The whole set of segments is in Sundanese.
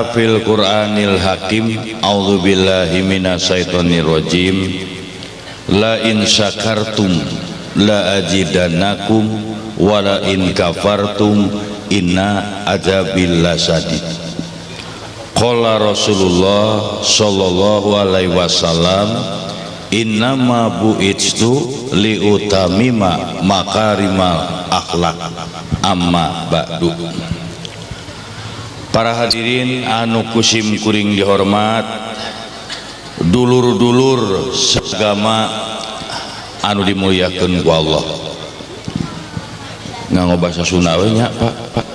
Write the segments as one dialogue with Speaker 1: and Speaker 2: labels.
Speaker 1: Ta'ala fil Qur'anil Hakim, a'udzubillahi minasyaitonir rajim, la in syakartum la azidannakum wa la in kafartum inna adzabil lasadid. Qala Rasulullah sallallahu alaihi wasallam, innama bu'itstu liutamima makarimal akhlak. Amma ba'du. Para hadirin anu kusim kuring dihormat, dulur-dulur seagama anu dimuliakeun ku Allah. Nganggo basa Sunda we nya, Pak. Pak.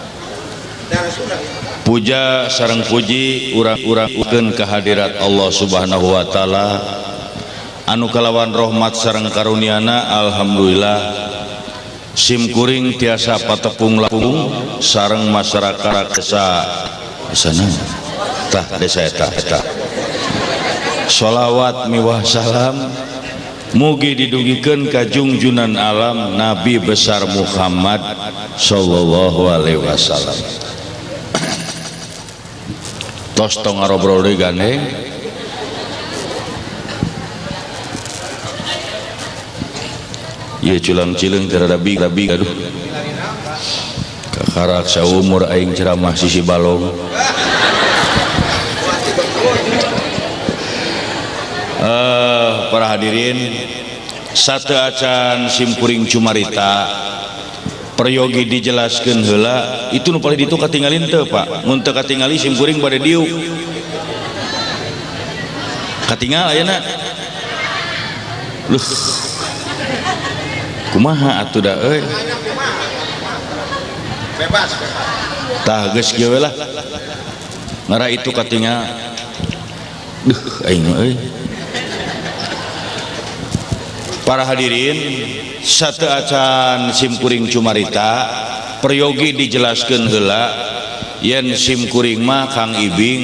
Speaker 1: Puja sareng puji urang-urangkeun kehadirat Allah Subhanahu wa taala anu kalawan rahmat sareng karuniana alhamdulillah sim kuring tiasa patepung lapung sareng masyarakat desa sana tah desa eta eta. Sholawat miwah salam mugi didugikeun ka jungjunan alam Nabi besar Muhammad sallallahu alaihi wasallam. Tos tong ngarobrol deui gandeng. Ieu culang cileung teu rada big rabi aduh. Kakarak saumur aing ceramah sisi balong. Para hadirin, satu acan simkuring cumarita peryogi dijelaskeun heula itu nu paling ditu katingalin teu Pak, mun teu katingali simkuring bade diuk. Katingal ayeuna. Luh. Kumaha atuh da euy?
Speaker 2: Bebas.
Speaker 1: Tah geus kieu we lah. Ngara itu katingal. Duh aing mah euy. Para hadirin, satu acan simkuring cumarita peryogi dijelaskeun heula yen simkuring mah Kang Ibing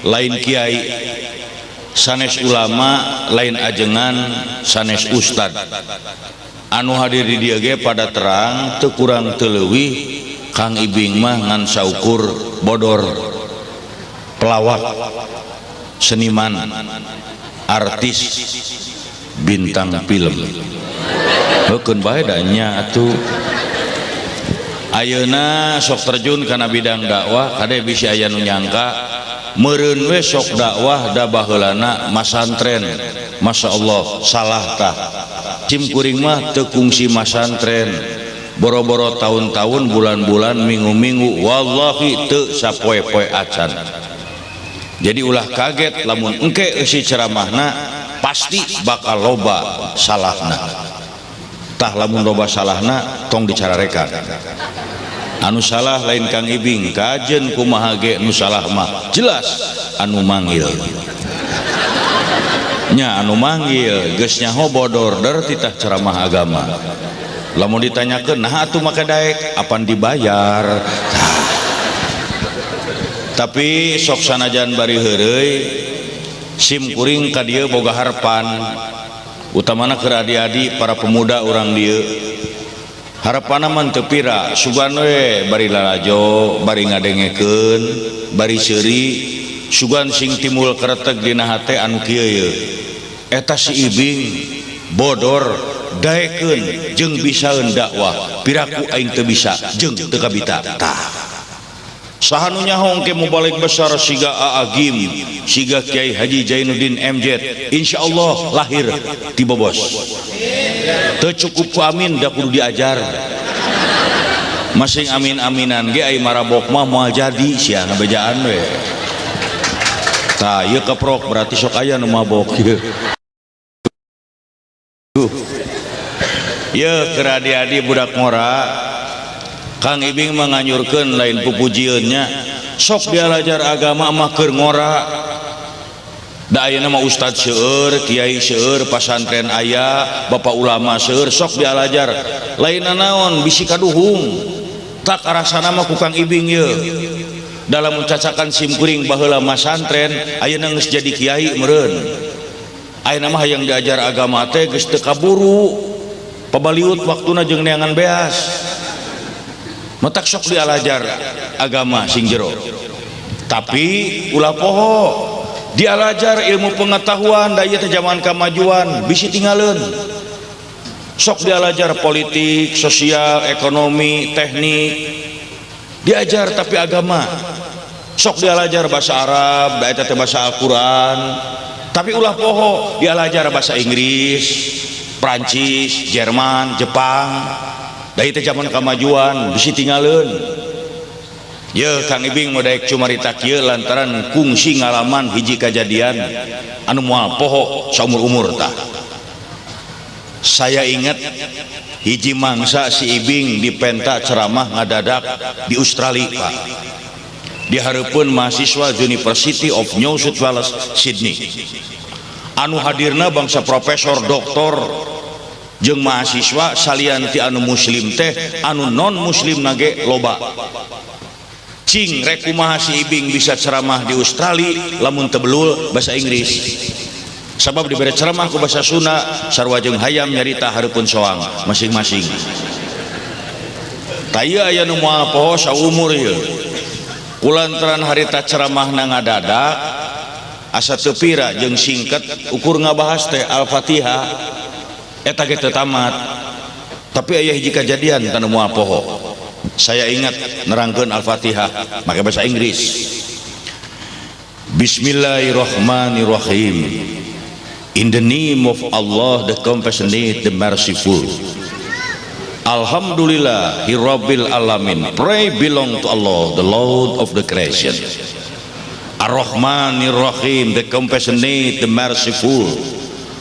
Speaker 1: lain kiai, sanes ulama, lain ajengan, sanes ustad. Anu hadir di dieu ge pada terang teu kurang teu leuwih Kang Ibing mah ngan saukur bodor, pelawak, seniman, artis, bintang film. Heukeun bae da nya atuh. Ayeuna sok terjun kana bidang dakwah, kade bisi aya nu nyangka meureun we sok dakwah da baheulana masantren. Masya Allah, salah tah. Cim kuring mah teu kungsi masantren. Boro-boro tahun-tahun, bulan-bulan, minggu-minggu, wallahi teu sapoe-poe acan. Jadi ulah kaget lamun engke eusi ceramahna pasti bakal loba salahna. Tah lamun loba salahna tong dicararekan. Anu salah lain Kang Ibing, kajen kumaha ge nu salah mah jelas anu manggil. Nya anu manggil geus nyaho bodor der titah ceramah agama. Lamun ditanyakeun nah atuh make daek apan dibayar. Tah. Tapi sok sanajan bari heureuy sim kuring ka dieu boga harepan, utamana keur adi-adi para pemuda urang dieu. Harapanna mah teu pira, sugan we bari lalajo, bari ngadengekeun, bari seuri, sugan sing timbul kereteg dina hate anu kieu ye. Eta si Ibing bodor daekeun jeung bisaeun dakwah, piraku aing teu bisa jeung teu kabita. Tah. Saha nu nyaho engke mubalig besar siga Aa Gym, siga Kiai Haji Jainuddin MZ, insyaallah lahir ti Bobos. Teu cukup ku amin da kudu diajar. Masing amin-aminan ge ai marabok mah moal jadi sia ngabejaan we. Tah ieu keprok berarti sok aya nu mabok ieu. Ieu keur adi-adi budak ngora, Kang Ibing manganyurkeun lain pupujieun nya, sok dialajar agama mah keur ngora. Da ayeuna mah ustad seueur, kiai seueur, pasantren aya, bapak ulama seueur, sok dialajar. Lain naon bisi kaduhung. Tak karasana mah ku Kang Ibing ieu. Dalam mencacakan sim kuring baheula masantren, ayeuna geus jadi kiai meureun. Ayeuna mah hayang diajar agama teh geus teu kaburu. Pabaliut waktuna jeung neangan beas. Matak sok dialajar agama sing jero. Tapi ulah poho dialajar ilmu pengetahuan, da ieu teh zaman kamajuan, bisi tinggalin. Sok dialajar politik, sosial, ekonomi, teknik diajar, tapi agama sok dialajar bahasa Arab, da eta teh bahasa Al-Quran. Tapi ulah poho dialajar bahasa Inggris, Prancis, Jerman, Jepang, da ieu teh zaman kamajuan, bisi tinggalin. Ye, Kang Ibing mau daek cumarita kieu lantaran kungsi ngalaman hiji kejadian anu moal poho saumur-umur tah. Saya ingat hiji mangsa si Ibing dipenta ceramah ngadadak di Australia, Pak, di hareupeun mahasiswa University of New South Wales, Sydney, anu hadirna bangsa profesor, doktor jeung mahasiswa. Salian ti anu muslim teh, anu non muslim nage loba. Cing, rek kumaha si Ibing bisa ceramah di Australia lamun teu belul bahasa Inggris? Sabab diberi ceramah ku bahasa Sunda, sarua jeung hayam nyarita hareupeun soang masing-masing. Tah, ieu aya nu moal poho saumur ieu. Kulantaran harita ceramahna ngadadak, asa teu pira jeung singkat, ukur ngabahas teh Al-Fatihah eta ge teu tamat. Tapi aya hiji kejadian tanu moal poho. Saya ingat nerangkeun Al-Fatihah make bahasa Inggris. Bismillahirrahmanirrahim. In the name of Allah, the compassionate, the merciful. Alhamdulillah Rabbil alamin. Praise belong to Allah, the Lord of the creation. Ar-Rahmanir Rahim, the compassionate, the merciful.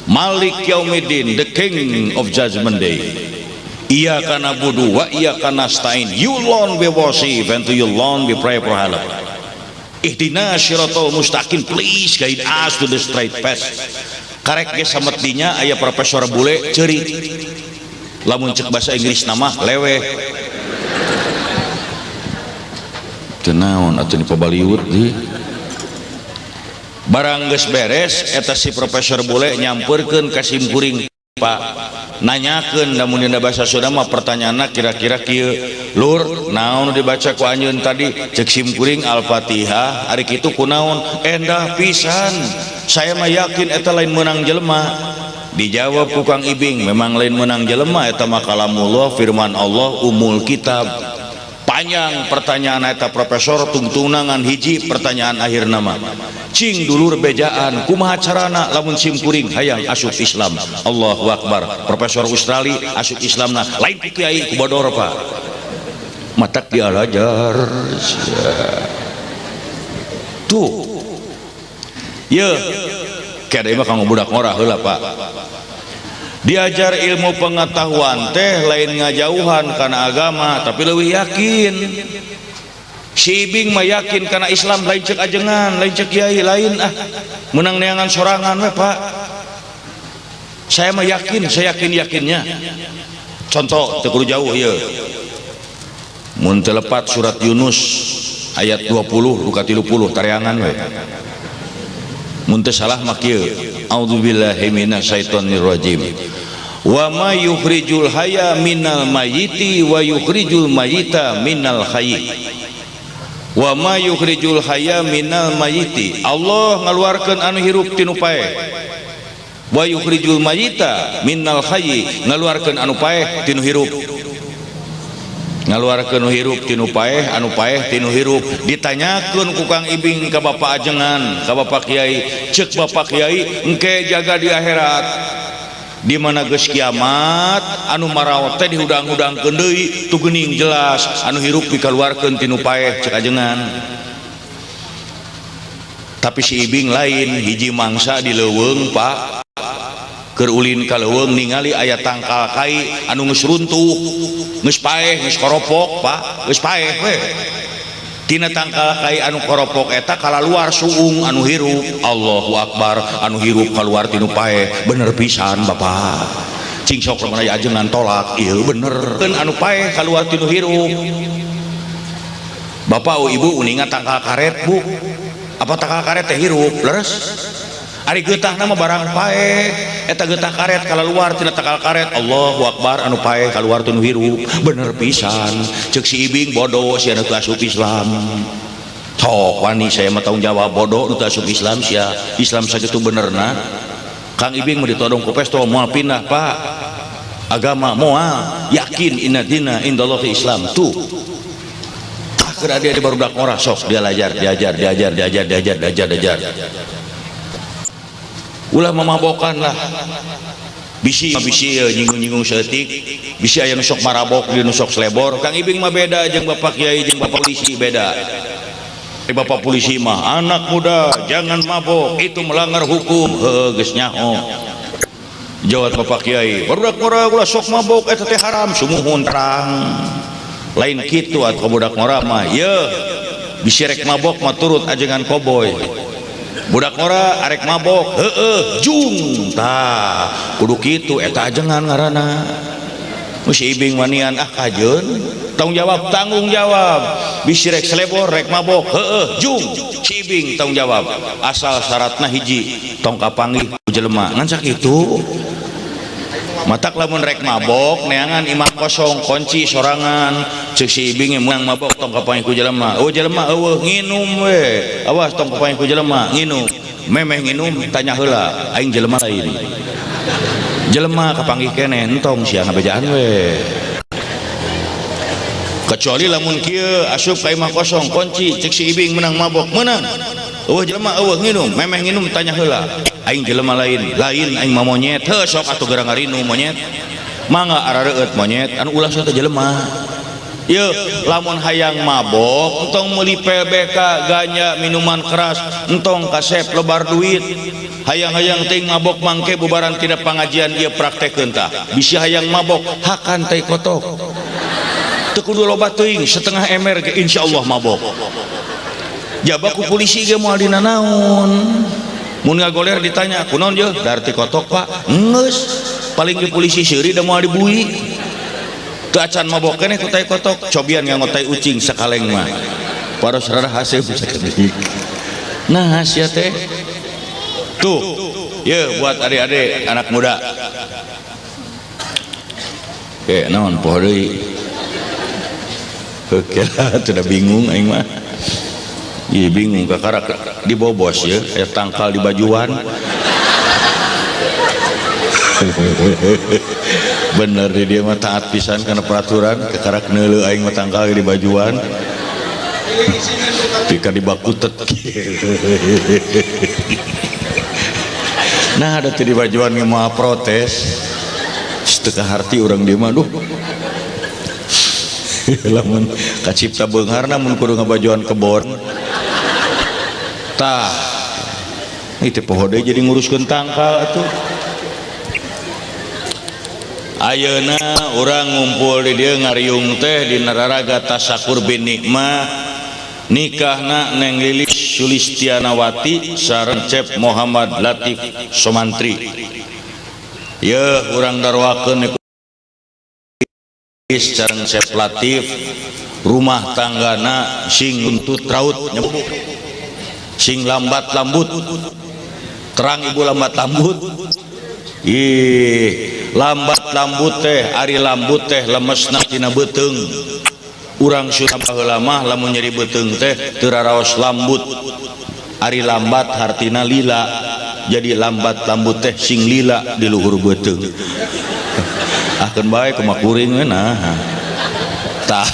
Speaker 1: Malik Yaumiddin, the King of Judgment Day. Iyyaka na'budu wa iyyaka nasta'in. You alone we worship and to you alone we pray for help. Ihdina syiratal mustaqim. Please guide us to the straight path. Karek ge samet dinya aya profesor bule ceurik. Lamun cek bahasa Inggris nama leweh. Teu naon atuh ni pabaliut di. Barang geus beres eta si profesor bule nyamperkeun ka sim kuring, Pak, nanyakeun, lamun dina bahasa Sunda mah pertanyaanna kira-kira kieu, "Lur, naon dibaca ku anjeun tadi?" Cek sim kuring, "Al-Fatihah." "Ari kitu kunaon? Endah pisan, saya mah yakin eta lain meunang jelema." Dijawab ku Kang Ibing, "Memang lain meunang jelema, eta mah kalamullah, firman Allah, umul kitab." Panjang pertanyaan eta profesor, tungtungan hiji pertanyaan akhir nama, "Cing dulur, bejaan kumaha carana lamun sim kuring hayang asup Islam?" Allahu Akbar, profesor Australia asup Islamna lain ku kiai, ku bodor, Pak. Matak dialajar tuh ye kayak mah kanggo budak ngora heula, Pak. Diajar ilmu pengetahuan teh lain ngajauhan karena agama, tapi lebih yakin. Si Ibing mah yakin karena Islam lain cek ajengan, lain cek kiai, lain ah, menang neangan sorangan we, Pak. Saya mah yakin, saya yakin yakinnya. Contoh teu kudu jauh ieu, mun teu lepat surat Yunus ayat 20 duka 30, tareangan we. Mun teu salah mah kieu: A'udzubillahi minasyaitonirrajim, wa ma yukhrijul hayya minal mayyiti wa yukhrijul mayyita minal hayyi. Wa ma yukhrijul hayya minal mayyiti, Allah ngaluarkeun anu hirup tinu paeh. Wa yukhrijul mayyita minal hayyi, ngaluarkeun anu paeh tinu hirup. Ngaluarkeun nu hirup tinu paeh, anu paeh tinu hirup. Ditanyakeun ku Kang Ibing ka bapak ajengan, ka bapak kiai. Cek bapak kiai, engke jaga di akhirat, di mana geus kiamat, anu maraot teh dihudang-hudangkeun deui, tu geuning jelas anu hirup dikaluarkeun tinu paeh, cek ajengan. Tapi si Ibing lain, hiji mangsa di leuweung, Pak, keur ulin ka leuweung, ningali aya tangkal kai anu geus runtuh, geus paeh, geus koropok, Pak, geus paeh we. Tina tangkal kai anu koropok eta kalaluar suung anu hirup. Allahu Akbar, anu hirup keluar tinu paeh. Bener pisan, Bapak. Cing sok lamun aya ajengan tolak ieu, bener kan anu paeh keluar tinu hirup. Bapak, oh, Ibu uninga tangkal karet, Bu? Apa tangkal karet teh hirup? Leres. Ari getah nama barang paeh, eta getah karet keluar tina tangkal karet. Allahu Akbar, anu paeh keluar tinu hirup. Bener pisan cek si Ibing, bodoh si anu asup Islam. Sok wani saya mah tanggung jawab bodoh nu teu asup Islam sia. Islam sakitu benerna. Kang Ibing mah ditodong ku pestol moal pindah, Pak. Agama moal yakin inna dina indallahi Islam tuh. Keur adi barudak ngora sok diajar, diajar, diajar, diajar, diajar, diajar, diajar. Ulah mamabokan lah. Bisi bisi nyinggung-nyinggung saeutik, bisi aya nu sok marabok di nu sok selebor. Kang Ibing mah beda jeung Bapak Kiai jeung Bapak polisi beda. Bapak polisi mah anak muda jangan mabok, itu melanggar hukum. Heuh geus nyaho. Jawab Bapak Kiai, barudak ngora ulah sok mabok eta teh haram, sumuhun terang. Lain kitu atuh budak ngora mah, yeuh bisi rek mabok mah turut ajengan koboy. Budak ngora arek mabok, heueuh jung tah kudu kitu eta ajengan ngaranna. Mun si Ibing wanian ah kajeun, tanggung jawab. Bisi rek selebor rek mabok, heueuh jung si Ibing tanggung jawab. Asal syaratna hiji, tong kapanggih ku jelema ngan sakitu. Matak lamun rek mabok neangan imah kosong kunci sorangan ceuk si Ibing meunang mabok tong kapanggih ku jelema. Oh jelema eueuh nginum we. Awas tong kapanggih ku jelema nginum. Memeh nginum tanya heula aing jelema lain. Jelema kapanggih keneh entong sia ngabejaan we. Kecuali lamun kieu asup ka imah kosong kunci ceuk si Ibing meunang mabok meunang. Eueuh jelema eueuh nginum memeh nginum tanya heula aing jelema lain, lain aing mah monyet. Heuh sok atuh gerang ngarinu monyet. Mangga arareueut monyet anu ulah sok teh jelema. Yeuh lamun hayang mabok entong meuli PBK ganja minuman keras entong kasep lebar duit. Hayang-hayang teuing mabok mangke bubaran tina pangajian ieu praktekeun tah. Bisi hayang mabok hakan tai kotok. Teu kudu loba teuing setengah ember ge insyaallah mabok. Jaba ku polisi ge moal dina naon. Mun ngagoler ditanya kunaon yeuh dar ti kotok Pak. Geus paling ge polisi seuri da moal dibui. Teu acan mabok keneh ku tai kotok cobian nganggo tai ucing sakaleng mah. Paros rada haseup sakedik. Nah sia teh. Tuh, yeuh buat adik-adik anak muda. Oke, naon poho deui. Oke lah, sudah bingung aing mah. Ih bingung kakarak dibobos ya, aya tangkal di bajuan. Bener di dia mah taat pisan kana peraturan, kakarak neuleuh aing mah tangkal di bajuan. Pika dibakutet. Nah ada teh di bajuan ge moal protes. Teu kaharti urang dieu mah duh. Lamun kacipta beungharna mun kudu ngabajuan kebon. Tah. Itu poho deui jadi nguruskeun tangkal atuh. Ayeuna urang ngumpul di dieu ngariung teh di nararaga tasakur bin nikmah nikahna Neng Lilis Sulistianawati sareng Cep Muhammad Latif Somantri. Yeuh urang darwakeun Lilis sareng Cep Latif rumah tanggana sing nuntut raut sing lambat lambut terang ibu lambat lambut. Ih lambat lambut teh ari lambut teh lemesna tina beuteung. Urang Sunda baheula mah lamun nyeri beuteung teh teu raraos lambut. Ari lambat hartina lila. Jadi lambat lambut teh sing lila di luhur beuteung. Akeun bae kumaha kuring we nah. Tah.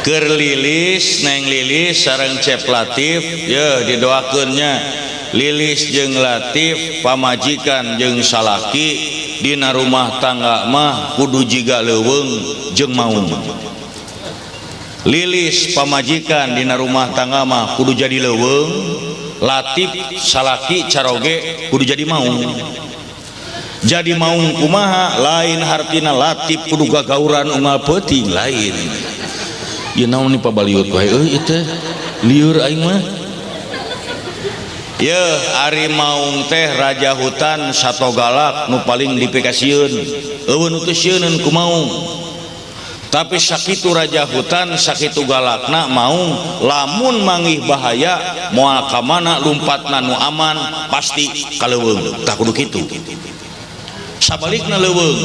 Speaker 1: Keur Lilis Neng Lilis sareng Cep Latif yeuh didoakeun nya. Lilis jeung Latif pamajikan jeung salaki dina rumah tangga mah kudu jiga leuweung jeung maung. Lilis pamajikan dina rumah tangga mah kudu jadi leuweung, Latif salaki caroge kudu jadi maung. Jadi maung kumaha lain hartina Latif kudu gagauran unggal peuting lain. Ieu naon ni pabaliut wae euy ieu teh lieur aing mah. Yeuh ari maung teh raja hutan sato galak nu paling dipikasieun. Eueuh nu teu sieuneun ku maung. Tapi sakitu raja hutan sakitu galakna maung lamun manggih bahaya moal ka mana lumpatna nu aman pasti ka leuweung. Tah kudu kitu. Sabalikna leuweung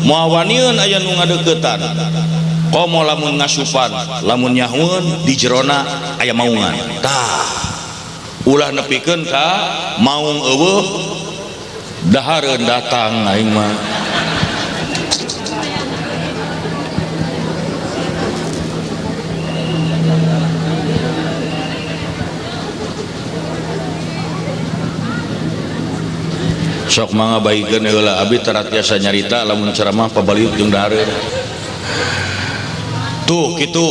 Speaker 1: moal waniun aya nu ngadeuketan. Komo lamun ngasupan, lamun nyahueun di jerona aya maungan. Tah, ulah nepikeun ka maung eueuh dahareun datang aing mah. Sok mangga baikeun heula abi tara tiasa nyarita lamun ceramah pabaliut jeung dahareun. Tuh kitu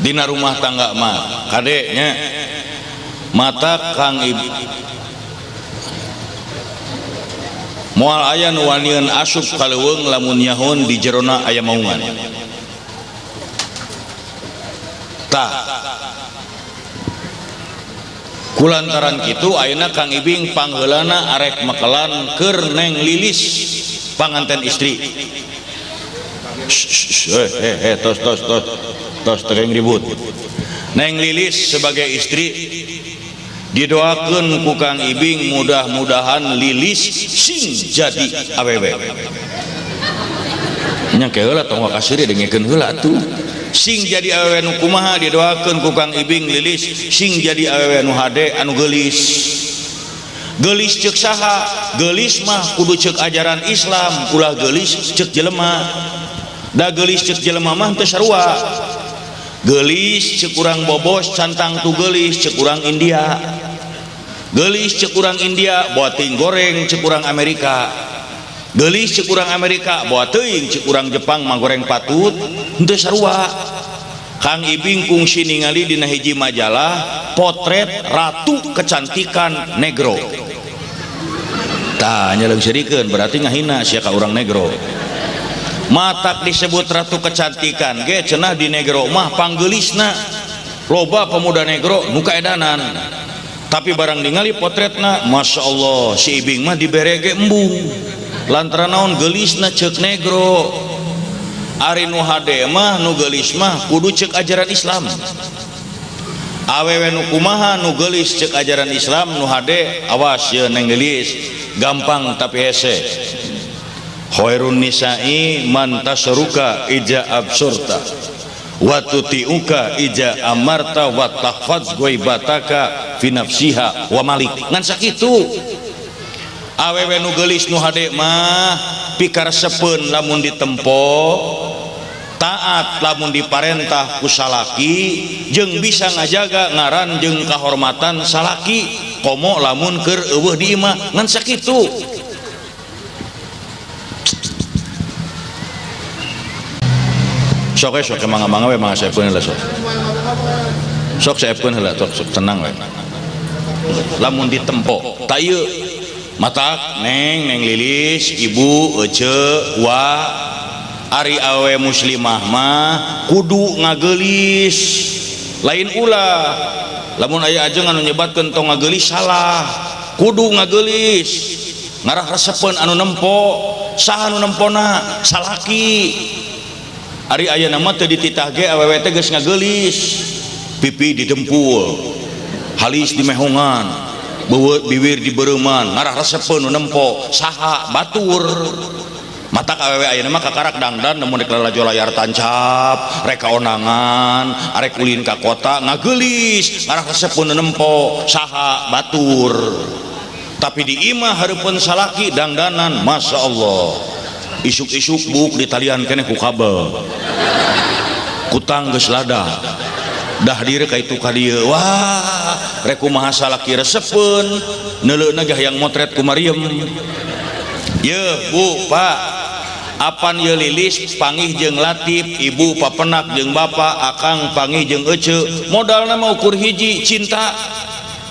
Speaker 1: dina rumah tangga mah kade nya mata Kang Ibu moal aya nu wanieun asup ka leuweung lamun nyahun di jerona aya maungan. Tah kulantaran kitu ayeuna Kang Ibing pangheulana arek mekelan keur Neng Lilis panganten istri. Tos tos tos tos teu ribut. Neng Lilis sebagai istri didoakeun ku Kang Ibing mudah-mudahan Lilis sing jadi awewe. Nya ke heula tong wakasiri dengekeun heula atuh. Sing jadi awewe nu kumaha didoakeun ku Kang Ibing Lilis sing jadi awewe nu hade anu geulis. Geulis ceuk saha? Geulis mah kudu ceuk ajaran Islam, ulah geulis ceuk jelema. Da geulis ceuk jelema mah teu sarua. Geulis ceuk urang bobos cantang tu geulis ceuk urang India. Geulis ceuk urang India boa teuing goreng ceuk urang Amerika. Geulis ceuk urang Amerika boa teuing ceuk urang Jepang mah goreng patut henteu sarua. Kang Ibing kungsi ningali dina hiji majalah potret ratu kecantikan negro. Tah nya leungseurikeun berarti ngahina sia ka urang negro. Matak disebut ratu kecantikan ge cenah di negro mah panggeulisna loba pemuda negro nu kaedanan. Tapi barang ningali potretna Masya Allah si Ibing mah dibere ge embung. Lantaran naon geulisna ceuk negro. Ari nu hade mah nu geulis mah kudu ceuk ajaran Islam. Awewe nu kumaha nu geulis ceuk ajaran Islam nu hade awas ye Neng Lilis gampang tapi hese. Khairun nisa'i man tasruka ija absurta wa tuti'uka ija amarta wa tahfaz ghaibataka fi nafsiha wa malik. Ngan sakitu awewe nu geulis nu hade mah pikaresepeun lamun ditempo, taat lamun diparentah ku salaki, jeung bisa ngajaga ngaran jeung kahormatan salaki komo lamun keur eueuh di imah. Ngan sakitu sok sok mangga-mangga we mangga saepkeun heula sok. Sok saepkeun heula sok, sok tenang we. Lamun ditempo ta ieu matak Neng Neng Lilis ibu ece wa ari awe muslimah mah kudu ngageulis lain ulah. Lamun aya ajengan anu nyebatkeun tong ngageulis salah, kudu ngageulis ngarah resepeun anu nempo. Saha anu nempona? Salaki. Ari ayeuna mah teu dititah ge awewe teh geus ngageulis, pipi didempul, halis dimehongan, beuweut bibir dibereuman, ngarah resepeun nu nempo saha? Batur. Matak awewe ayeuna mah kakarak dangdan namun rek lalajo layar tancap, rek kaonangan, arek ulin ka kota ngageulis, ngarah resepeun nu nempo saha? Batur. Tapi di imah hareupeun salaki dangdanan, Masya Allah. Isuk-isuk buk di talian keneh ku kabel. Kutang geus lada. Dah diri ka itu ka dieu. Wah, rek kumaha salaki resepeun, neuleuna ge hayang motret ku Mariam. Ye, Bu, Pak, apan ye Lilis pangih jeung Latif, ibu papenak jeung bapak, akang pangih jeung ece, modalna mah ukur hiji cinta.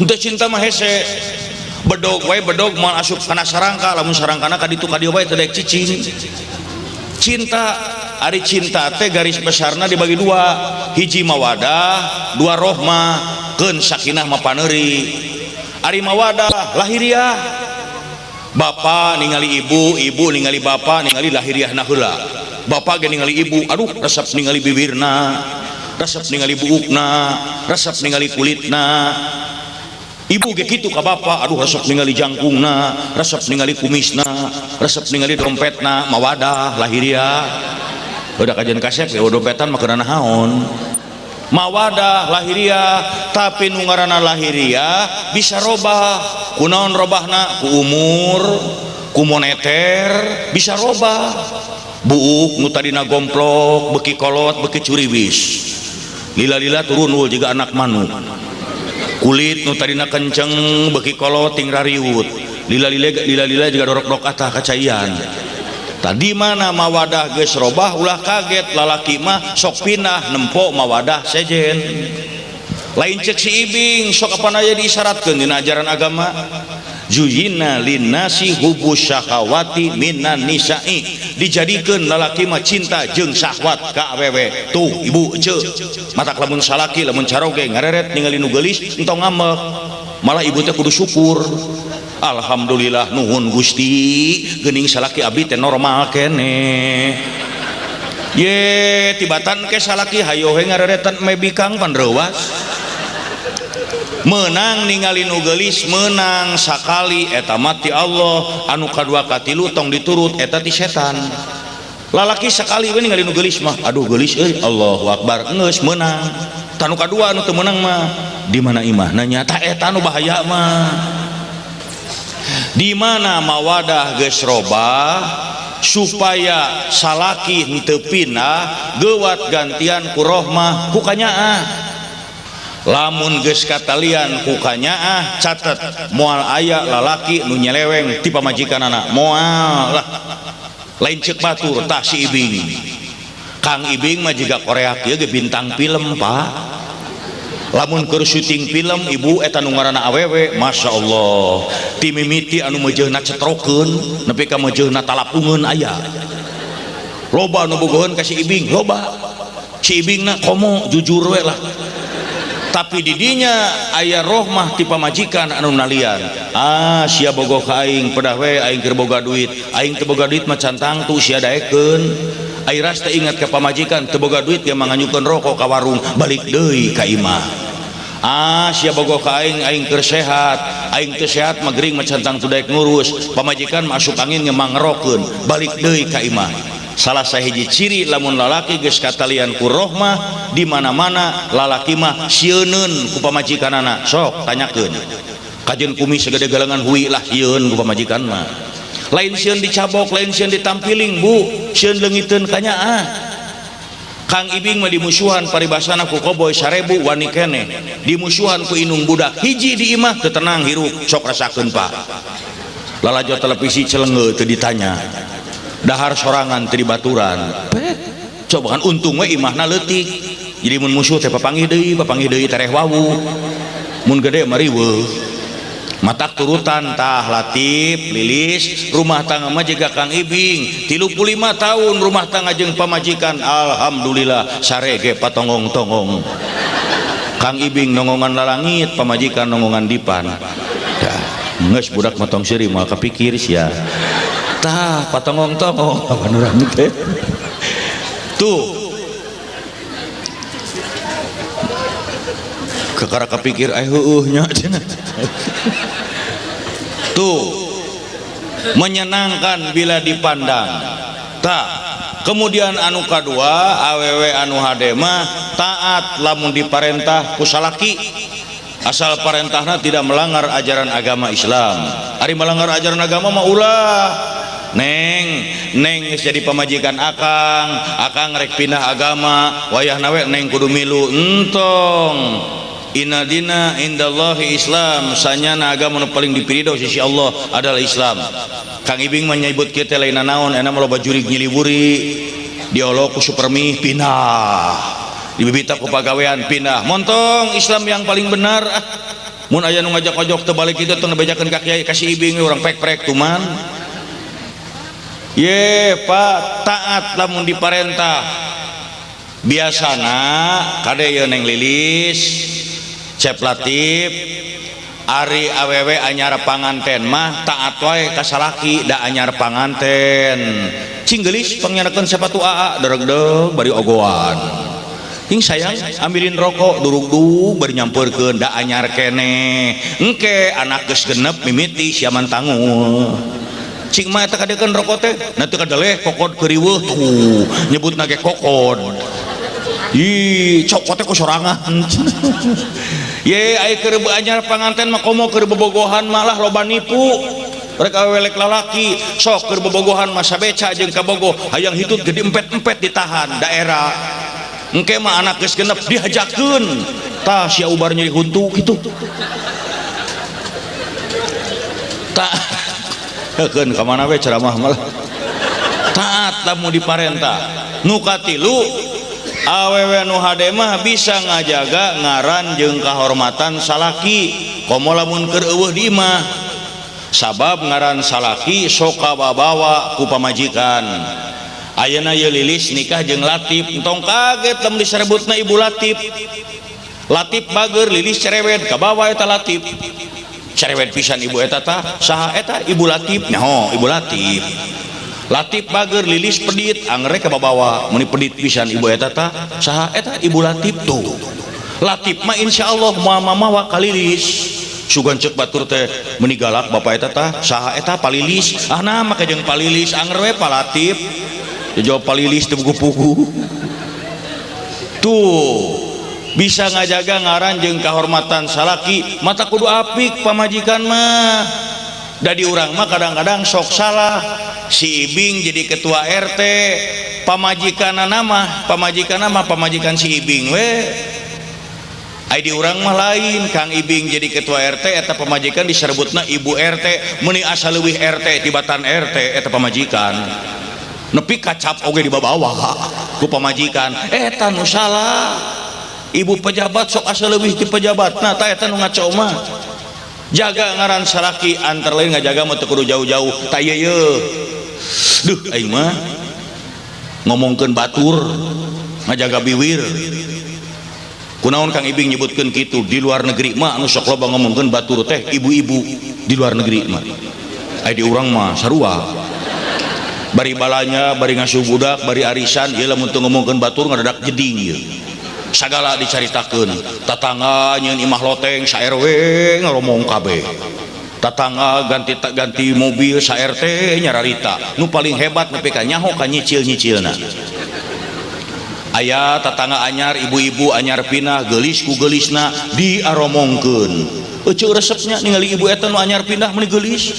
Speaker 1: Henteu cinta mah hese. Bedog wae bedog moal asup kana sarangka, lamun sarangkana ka ditu ka dieu wae teu daek cicing. Cinta, ari cinta teh garis besarna dibagi dua, hiji mawadah, dua rohmah, keun sakinah mah paneuri. Ari mawadah lahiriah, bapak ningali ibu, ibu ningali bapak, ningali lahiriahna heula. Bapak ge ningali ibu, aduh resep ningali bibirna, resep ningali buukna, resep ningali kulitna. Ibu ge kitu ka bapak, aduh resep ningali jangkungna, resep ningali kumisna, resep ningali dompetna, mawadah lahiriah. Udah kajian kasep ya dompetan mah keuna naon. Mawadah lahiriah, tapi nu ngaranna lahiriah bisa robah. Kunaon robahna? Ku umur, ku moneter bisa robah. Buuk nu tadina gomplok beki kolot beki curiwis, lila-lila turun ul jiga anak manuk. Kulit nu tadina kenceng beki kolot ting rariut, lila-lila lila-lila jiga dorok-dorok atah kacaian. Tadi mana mawadah geus robah, ulah kaget lalaki mah sok pindah nempo mawadah sejen. Lain cek si Ibing, sok apa aja diisyaratkeun dina ajaran agama. Zuyina linnasi hubbu syahawati minan nisa'i, dijadikeun lalaki mah cinta jeung syahwat ka awewe. Tuh ibu ceu matak lamun salaki lamun caroge ngareret ningali nu geulis entong ngambek, malah ibu teh kudu syukur. Alhamdulillah, nuhun Gusti, geuning salaki abdi teh normal keneh. Ye tibatan ke salaki hayo he ngareretan me bikang pan reuwas. Menang ningali nu geulis menang sakali eta mah ti Allah, anu kadua katilu tong diturut eta ti setan. Lalaki sakali we ningali nu geulis mah aduh geulis euy, Allahu akbar, geus meunang. Tah nu kadua anu teu meunang mah di mana imahna nya, tah eta nu bahaya mah. Di mana mawadah geus robah supaya salaki henteu pindah geuwat gantian ku rohmah ku kanyaah. Lamun geus katalian ku kanyaah, catet moal aya lalaki nu nyeleweng ti pamajikanana, moal lah. Lain ceuk batur, tah si Ibing. Kang Ibing mah jiga Korea kieu ge bintang film, Pak. Lamun keur syuting film ibu eta nu ngaranna awewe, Masya Allah, ti mimiti anu meujeuhna cetrokeun nepi ka meujeuhna talapungeun aya. Loba nu bogoheun ka si Ibing, loba. Si Ibingna komo jujur we lah. Tapi didinya aya rohmah ti pamajikan anu nalian. Ah, sia bogoh ka aing pedah we aing keur boga duit. Aing teu boga duit mah can tangtu sia daekeun. Ai ras teh ingat ka pamajikan teu boga duit ge manganyukeun rokok ka warung, balik deui ka imah. Ah, sia bogoh ka aing, aing keur sehat. Aing teu sehat mah gering mah can tangtu daek ngurus. Pamajikan masuk angin ge mangerokeun, balik deui ka imah. Salah sahiji ciri lamun lalaki geus katalian ku rohmah, di mana-mana lalaki mah sieuneun ku pamajikanana. Sok tanyakeun. Kajeun kumis segede galengan hui lah sieun ku pamajikan mah. Lain sieun dicabok, lain sieun ditampiling, Bu. Sieun leungiteun kanyaah. Kang Ibing mah dimusuhan paribasana ku koboy 1000 wani keneh. Dimusuhan ku inung budak hiji di imah teu tenang hirup, sok rasakeun, Pak. Lalajo televisi celenge teu ditanya. Dahar sorangan teu dibaturan. Coba kan untung we imahna leutik. Jadi mun musuh teh papanggih deui tereh wawu. Mun gede mah riweuh. Matak turutan tah Latif Lilis rumah tangga mah jiga Kang Ibing 35 tahun rumah tangga jeung pamajikan, alhamdulillah sarege patonggong-tonggong. Kang Ibing nongongan lalangit, pamajikan nongongan dipan. Ya, geus budak mah tong seuri moal kapikir sia. Tah patonggong-tonggong apa urang teh. Tuh kekara kapikir ai heueuh nya cenah. Tuh menyenangkan bila dipandang. Tak kemudian anu kadua awewe anu hade mah taat lamun diparentah ku salaki, asal parentahna tidak melanggar ajaran agama Islam. Ari melanggar ajaran agama mah ulah. Neng, neng geus jadi pamajikan akang, akang rek pindah agama, wayahna we neng kudu milu entong. Inna dina indallahi Islam, sanyana agama nu paling dipiridho sisi Allah adalah Islam. Kang Ibing mah nyebut kieu teh lain naon, enak mah loba jurig nyiliwuri, diolok ku supermi pindah, dibibita ku pagawean pindah. Montong Islam yang paling benar. Ah, mun aya nu ngajak ojok teu balik kitu tong bejakeun ka kiai ka si Ibing urang pek-prek tuman. Ye Pak, taat lamun diparentah. Biasana kade ye Neng Lilis, Cep Latif, ari awewe anyar panganten mah taat wae ka salaki da anyar panganten. Cing geulis pangyanakeun sepatu aa deregdeg bari ogoan. Ing sayang ambilin rokok durugdug bari nyampeurkeun da anyar keneh. Engke anak geus genep mimiti siaman tangul. Cing mah eta kadekeun rokok teh, na teu kadeleh kokod keuriweuh tuh, nyebutna ge kokod. Ih, cokot teh ku sorangan. Ye, ai keur anyar panganten mah komo keur bobogohan malah loba nipu. Rek awewe lek lalaki, sok keur bobogohan mah sabeca jeung kabogoh, hayang hitut jadi empet-empet ditahan daerah. Engke mah anak geus genep dihajakeun. Tah sia ubar nyeri huntu kitu. Tak keun ka mana we ceramah malah. Taat lamun diparentah. Nu katilu awewe nu hade mah bisa ngajaga ngaran jeung kahormatan salaki komo lamun keur eueuh di imah. Sabab ngaran salaki sok kababawa ku pamajikan. Ayeuna ieu Lilis nikah jeung Latif, entong kaget lamun diserebutna Ibu Latif. Latif bager, Lilis cerewet, kabawa eta Latif. Cerewet pisan ibu eta tah, saha eta Ibu Latif? Nyaho Ibu Latif. Latif bager, Lilis pedit, angger kababawa meuni pedit pisan ibu eta tah, saha eta Ibu Latif tuh. Latif mah insyaallah moal mamawa ka Lilis. Sugan ceuk batur teh meuni galak bapak eta tah, saha eta Palilis? Ah nah make jeung Palilis anger we Pa Latif. Jawab Palilis teu pugu-pugu. Tuh bisa ngajaga ngaran jeung kahormatan salaki, mata kudu apik pamajikan mah. Da di urang mah kadang-kadang sok salah. Si Ibing jadi ketua RT, pamajikanna mah, pamajikanna mah pamajikan si Ibing we. Ai di urang mah lain, Kang Ibing jadi ketua RT eta pamajikan diserebutna Ibu RT, meuni asa leuwih RT tibatan RT eta pamajikan. Nepi kacap oge dibabawa ku pamajikan, eta nu salah. Ibu pejabat sok asa leuwih ti pejabatna, tah eta nu ngaco mah. Jaga ngaran salaki antara lain ngajaga mah teu kudu jauh-jauh. Tah ieu ye. Duh aing mah ngomongkeun batur ngajaga biwir. Kunaon Kang Ibing nyebutkeun kitu, di luar negeri mah anu sok loba ngomongkeun batur teh ibu-ibu di luar negeri mah. Ai di urang mah sarua. Bari balanya, bari ngasuh budak, bari arisan, ieu lamun teu ngomongkeun batur ngadadak jeding ieu. Sagala dicaritakeun, tatangga nyeun imah loteng sa RW ngaromong kabeh. Tatangga ganti ganti mobil sa RT nyararita. Nu paling hebat nepi ka nyaho ka nyicil-nyicilna. Aya tatangga anyar, ibu-ibu anyar pindah, geulis ku geulisna diaromongkeun. Euceu resepnya ningali ibu eta nu anyar pindah meuni geulis.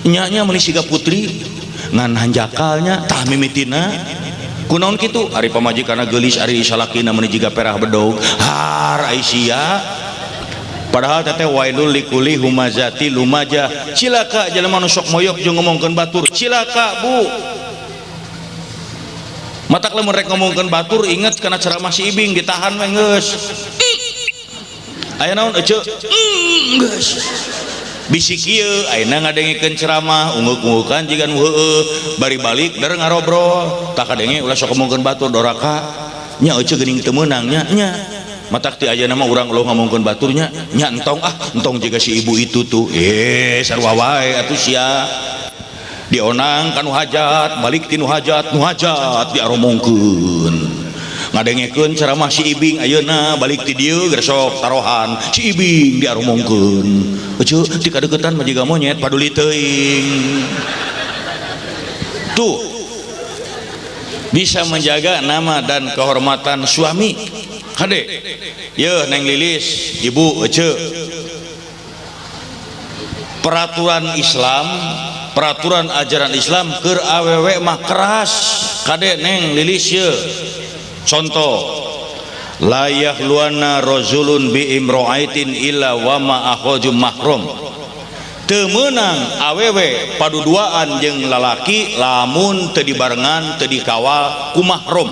Speaker 1: Nya-nya meuni siga putri ngan hanjakalnya tah mimitina. Kunaon kitu? Ari pamajikanna geulis, ari salakina meuni jiga perah bedog. Har ai sia. Padahal teteh wailul likuli humazati lumajah. Cilaka jelema nu sok moyok jeung ngomongkeun batur. Cilaka, Bu. Matak lamun rek ngomongkeun batur inget kana ceramah si Ibing ditahan we geus. Aya naon eceu? Geus. Bisi kieu ayeuna ngadengikeun ceramah ungeuk-ungeukan jiga nu heueuh bari balik der ngarobrol tah kadenge ulah sok ngomongkeun batur doraka nya eceu geuning teu meunang nya nya. Matak ti ayeuna mah urang ulah ngomongkeun batur nya nya entong ah entong jiga si ibu itu tuh sarua wae atuh sia. Dionang ka nu hajat balik ti nu hajat nu hajat diaromongkeun. Ngadengekeun ceramah si Ibing ayeuna balik ti dieu geus sok tarohan si Ibing diaromongkeun. Euceu ti kadeuketan mah jiga monyet paduli teuing. Tuh bisa menjaga nama dan kehormatan suami. Kade yeuh Neng Lilis, Ibu eceu. Peraturan Islam, peraturan ajaran Islam keur awewe mah keras. Kade Neng Lilis yeuh. Contoh, la yahluana rajulun bi imra'atin illa wa ma akhaju mahram. Teu meunang awewe paduduaan jeung lalaki lamun teu dibarengan teu dikawal ku mahram.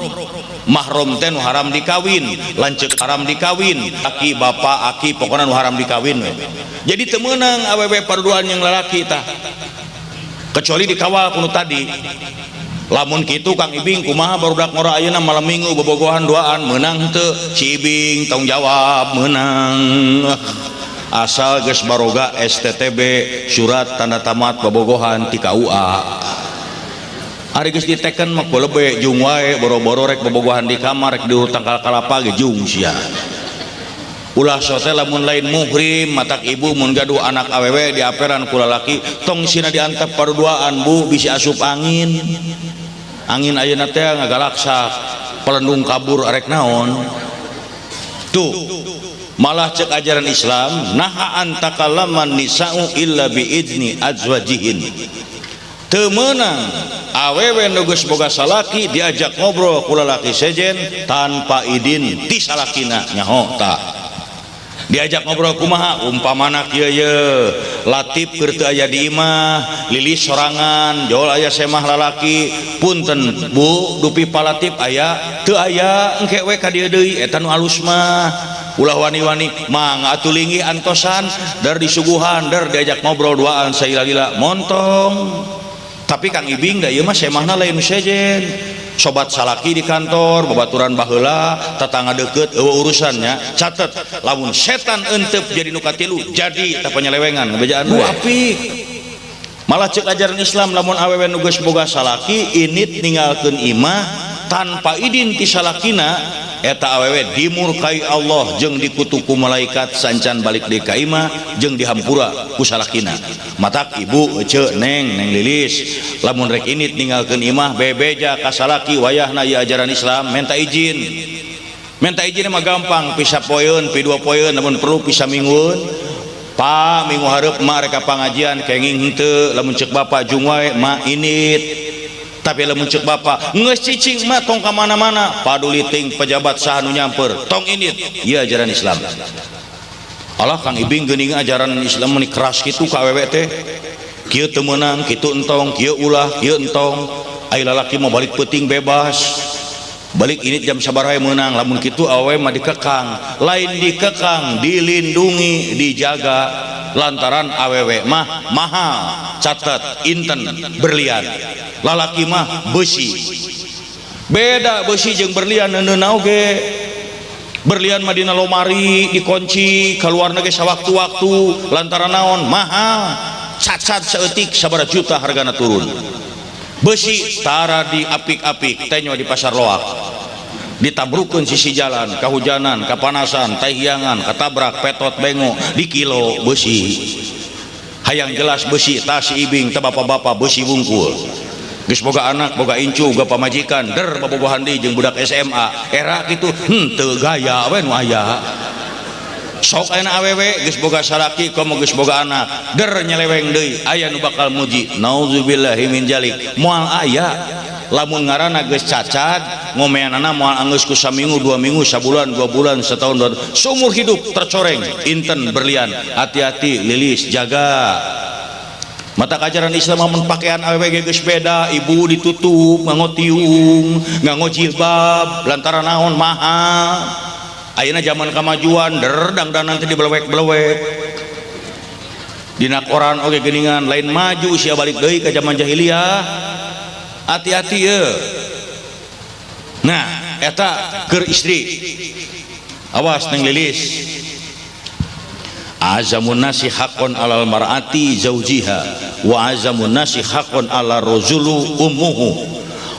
Speaker 1: Mahram teh nu haram dikawin, lanceuk haram dikawin, aki bapak aki pokona nu haram dikawin we. Jadi teu meunang awewe paduduaan jeung lalaki tah. Kecuali dikawal ku nu tadi. Lamun kitu Kang Ibing kumaha barudak ngora ayeuna malam minggu bobogohan duaan meunang teu? Si Ibing tong jawab meunang. Asal geus baroga STTB surat tanda tamat bobogohan ti KUA. Ari geus diteken mah kulebe jung wae boro-boro rek bobogohan di kamar rek di tangkal kalapa ge jung sia. Ulah sote lamun lain muhrim. Matak ibu mun gaduh anak awewe diaperan ku lalaki, tong sina diantep paduduaan, Bu, bisi asup angin. Angin ayeuna teh ngagalaksak, pelendung kabur, arek naon tuh. Malah cek ajaran Islam, naha an takallaman nisa'u illa biizni azwajihin. Teu meunang awewe nu geus boga salaki diajak ngobrol ku lalaki sejen tanpa idin ti salakina. Nyaho tak diajak ngobrol kumaha? Umpamana kieu ye, Latif keur teu aya di imah, Lilis sorangan, jol aya semah lalaki, "Punten, Bu, dupi Pa Latif aya teu?" "Aya, engke we ka dieu deui." Eta nu alus mah. Ulah wani-wani, "Mangga atuh linggih antosan," der disuguhan, der diajak ngobrol duaan sailila montong. Tapi Kang Ibing, da ieu mah semahna lain sejen, sobat salaki di kantor, babaturan baheula, tetangga deket, euweuh urusannya. Catet, lamun setan entep jadi nu katilu, jadi tah penyelewengan ngebejaan. Bu, apik. Malah cek ajaran Islam, lamun awewe nu geus boga salaki init ninggalkeun imah tanpa idin ti salakina, eta awewe dimurkai Allah jeung dikutuk ku malaikat sancan balik deui ka imah, jeung dihampura ku salakina. Matak ibu, ece, neng, neng Lilis, lamun rek init ninggalkeun imah, bebeja ka salaki wayahna. Ieu ajaran Islam, minta izin. Minta izin mah gampang, pi sapoeun, pi dua poeun, lamun perlu pi saminggueun. "Pa, minggu hareup mak rek pengajian, kenging henteu?" Lamun cek bapak jung wae, mak init. Tapi lamun cek bapak geus cicing mah, tong ka mana-mana, paduli ting pejabat saha nu nyamper, tong init. Ieu ajaran Islam. Allah, Kang Ibing, geuning ajaran Islam meni keras kitu ka awewe teh. Kieu teu meunang, kitu entong, kieu ulah, kieu entong. Ai lalaki mah balik peuting bebas, balik ini jam sabaraha meunang. Lamun kitu awewe mah dikekang. Lain dikekang, dilindungi, dijaga, lantaran awewe mah mahal. Catat, inten berlian, lalaki mah besi. Beda besi jeung berlian neuneu oge. Berlian mah dina lomari dikunci, keluar ge sawaktu-waktu. Lantaran naon? Mahal, cacat saeutik sabaraha juta hargana turun. Besi tara diapik-apik, tenyo di pasar loak, ditabrukeun sisi jalan, kahujanan, kapanasan, tahiangan, katabrak, petot bengo, di kilo besi. Hayang jelas besi, tas ibing teh, bapak-bapak, besi bungkul. Geus boga anak, boga incu, boga pamajikan, der bobogohan deui jeung budak SMA era kitu, henteu gaya we nu aya. Sok ayeuna awewe geus boga salaki, komo geus boga anak, der nyeleweng deui, aya nu bakal muji? Nauzubillahi min jalik, moal aya. Lamun ngaranna geus cacat, ngomeanana moal anggeus ku saminggu, 2 minggu, sabulan, 2 bulan, setahun, dua, seumur hidup tercoreng inten berlian. Hati-hati, Lilis, jaga. Mata ajaran Islam mun pakaian awewe geus beda, ibu, ditutup, nganggo tiung, nganggo jilbab. Lantaran naon? Mahal. Ayeuna zaman kemajuan, der dangdanan teh dibelewek-belewek dina koran oge geuningan. Lain maju sia, balik deui ka zaman jahiliyah. Hati-hati ye. Nah, eta keur istri. Awas, Neng Lilis. Azamun nasi haqqon alal mar'ati zaujiha wa azamun nasi haqqon ala rajulu ummuhu.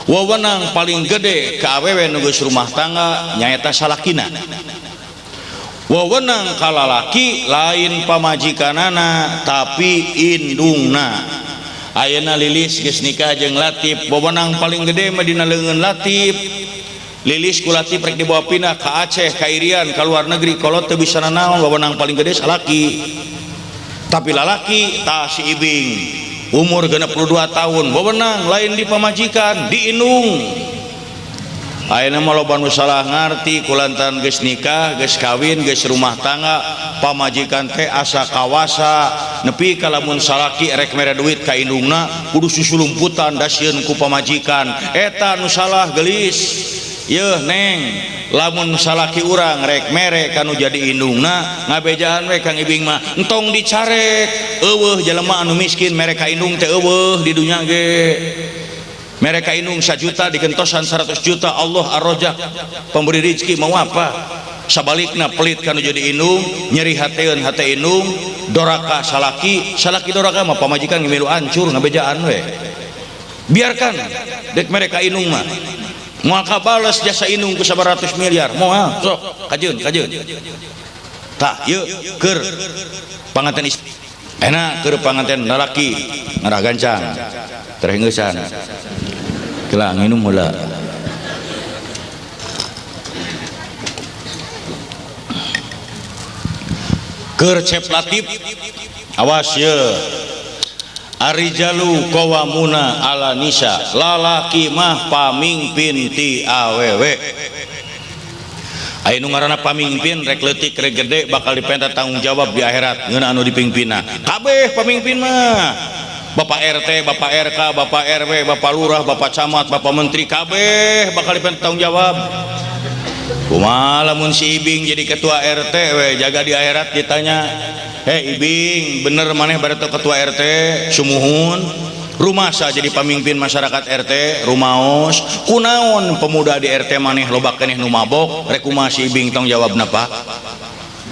Speaker 1: Wewenang paling gede ka awewe nu geus rumah tangga nyaeta salakina. Wewenang ka lalaki lain pamajikanana, tapi indungna. Ayeuna Lilis geus nikah jeung Latif, wewenang paling gede mah dina leungeun Latif. Lilis ku Latif rek dibawa pindah ke Aceh, ke Irian, ke luar negeri, kalau teu bisa nanaon, wewenang paling gede salaki. Tapi lalaki, tah si Ibing umur 62 tahun, wewenang lain di pamajikan, di indung. Ayeuna mah loba nu salah ngarti, kulantaran geus nikah, geus kawin, geus rumah tangga, pamajikan teh asa kawasa, nepi ka lamun salaki rek mere duit ka indungna kudu susulumputan dasieun ku pamajikan. Eta nu salah, gelis. Yeuh, Neng, lamun salaki urang rek mere kanu jadi indungna, ngabejaan we Kang Ibing mah, entong dicarek. Euweuh jelema anu miskin mere ka indung teh, euweuh di dunya ge. Mere ka indung 1 juta digentosan 100 juta. Allah Ar-Razak, pemberi rezeki. Mau apa? Sabalikna, pelit kanu jadi indung, nyeri hateun hate indung, doraka salaki, salaki doraka mah pamajikan milu hancur. Ngabejaan we, biarkan dek mere ka indung mah moal kabales jasa indung ku sabaratus miliar, moal. Sok kajeun, kajeun. Tah ieu keur panganten istri enak, keur panganten lalaki ngarah gancang terengeusan kela nginum heula. Keur Cep Latif awas ye, Arijalu qawamuna ala nisa, lalaki mah pamingpin ti awewe. Aya nu ngaranna pamingpin rek leutik rek gede bakal dipenta tanggung jawab di akhirat ngeunah anu dipingpinna. Kabeh pamingpin mah Bapak RT, Bapak RK, Bapak RW, Bapak Lurah, Bapak Camat, Bapak Menteri kabeh bakal dipenta tanggung jawab. Kumaha lamun si Ibing jadi ketua RT we jaga di akhirat ditanya, "Hei Ibing, bener maneh bareto ketua RT sumuhun? Rumasa jadi pamimpin masyarakat RT rumaos? Kunaon pemuda di RT maneh loba keneh nu mabok? Rek kumaha si Ibing tong jawabna Pak?"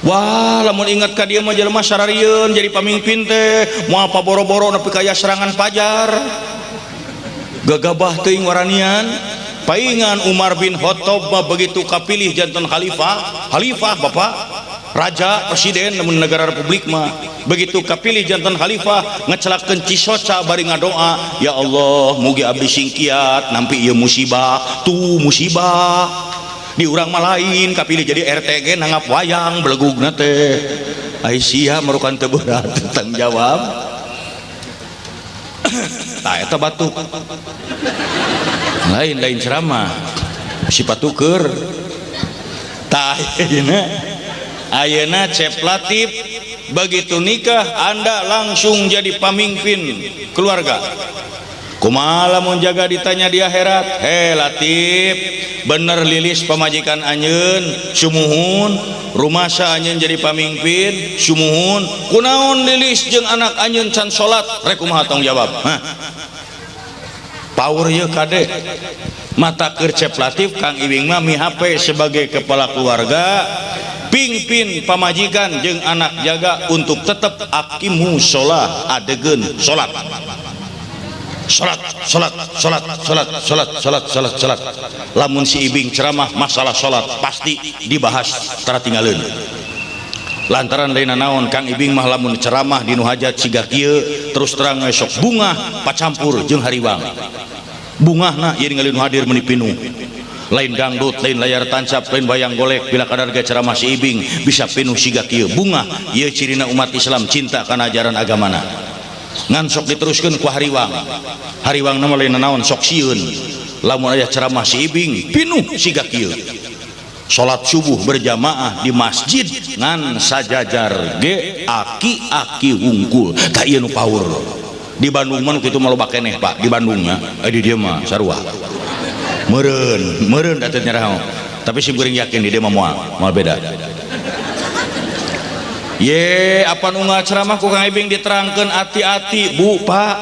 Speaker 1: Wah, lamun ingat ka dieu mah jelema sararieun jadi pamimpin teh moal paboro-boro nepi ka aya serangan pajar. Gagabah teuing waranian. Paingan Umar bin Khattab mah begitu kapilih jantan khalifah, khalifah bapak, raja, presiden namun negara republik mah begitu kapilih jantan khalifah ngecelakeun cisoca bari ngadoa, ya Allah mugi abdi singkiat nampi ieu musibah, tuh musibah. Di urang mah lain kapilih jadi RT ge nanggap wayang belegugna teh. Ai sia merukan teu berat tanggung jawab. Tah eta batuk. Lain-lain ceramah sifat tuker. Tah ayeuna ayeuna Cep Latif begitu nikah Anda langsung jadi pamimpin keluarga. Kumaha lamun jaga ditanya di akhirat, "He Latif, bener lilis pamajikan anjeun sumuhun, rumasa anjeun jadi pamimpin sumuhun, kunaon lilis jeung anak anjeun can salat, rek kumaha tanggung jawab?" Hah? Power ieu kade. Mata keur Cep Latif Kang Ibing mah mihape sebagai kepala keluarga pingpin pamajikan jeung anak jaga untuk tetap akimu sholah adegeun salat. Salat, salat, salat, salat, salat, salat, salat, salat. Lamun si Ibing ceramah masalah salat pasti dibahas tara tinggaleun. Lantaran lain naon Kang Ibing mah lamun ceramah di nu hajat siga kieu terus terang we sok bungah pacampur jeung hariwang. Bungahna ieu ningali nu hadir meuni pinuh. Lain dangdut, lain layar tancap, lain wayang golek bila kadar ge ceramah si Ibing bisa pinuh siga kieu. Bungah ieu cirina umat Islam cinta kana ajaran agamana. Ngan sok diteruskeun ku hariwang. Hariwangna mah lain naon sok sieun. Lamun aya ceramah si Ibing pinuh siga kieu. Salat subuh berjamaah di masjid ngan sajajar ge aki-aki wungkul. Tah ieu nu power. Di Bandung mah nu kitu mah loba keneh Pak, di Bandungnya. Di dieu mah sarua. Meureun, meureun da teu nyaraho. Tapi sim kuring yakin di dieu mah moal, moal beda. Ye, apa nu ceramah ku Kang Ibing diterangkeun ati-ati, Bu, Pak.